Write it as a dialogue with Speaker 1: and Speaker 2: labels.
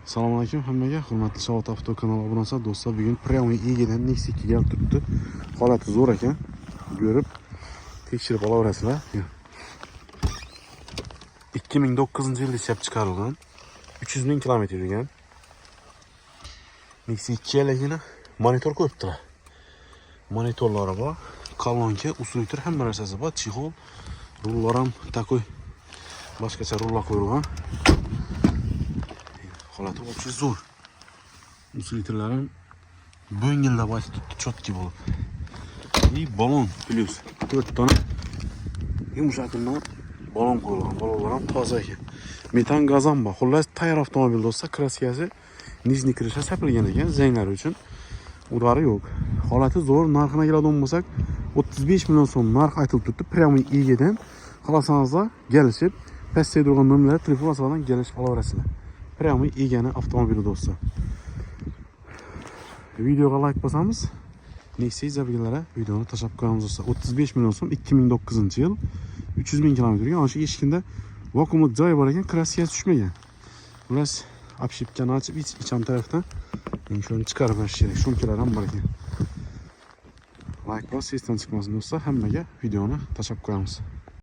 Speaker 1: Assalomu alaykum hammaga, hurmatli Shovot Avto kanali obunachilar, do'stlar. Bugun прямой egadan Nexia 2 kelib turibdi. Holati zo'r ekan. Ko'rib, tekshirib olaverasizlar. 2009-yilda ishlab chiqarilgan. 300 ming kilometr yurgan. Nexia 2 ligini monitor qo'yibdilar. Monitorlari bor, колонка, усилитель, hamma narsasi bor, чехол, rullar ham такой boshqacha rullar qo'yilgan. Holati вообще zo'r. Усилитель lar ham bo'ngillab aytib turibdi, чёткий bo'lib. И balon плюс 4 dona yumshoqından balon qo'yilgan. Balonlar ham toza ekan. Metan gaz ham bor. Xullas, tayyor avtomobil, do'stlar, краска si нижний крыша sepilgan ekan zanglari uchun. Udari yo'q. Holati zo'r. Narxina keladigan bo'lsak, 35 million so'm narx aytilib turibdi. Прямой egadan xohlasangizlar kelishib, pastda turgan nomerlar telefon vositasidan kelishib olaverasizlar. Прямой egani avtomobili, do'stlar. Videoga like bosamiz. Nexia izlaganlarga videoni tashlab qo'yamiz, do'stlar. 35 million so'm, 2009-yil, 300 ming kilometr yurgan. Ana shu eshigida vakuumli joyi bor ekan, краска si tushmagan. Xullas, обшивка ni ochib, ich tarafdan endi shuni chiqarib berish kerak. Шумка lar ham bor ekan. Like bos, esdan chiqmasin, do'stlar. Hammaga videoni tashlab qo'yamiz.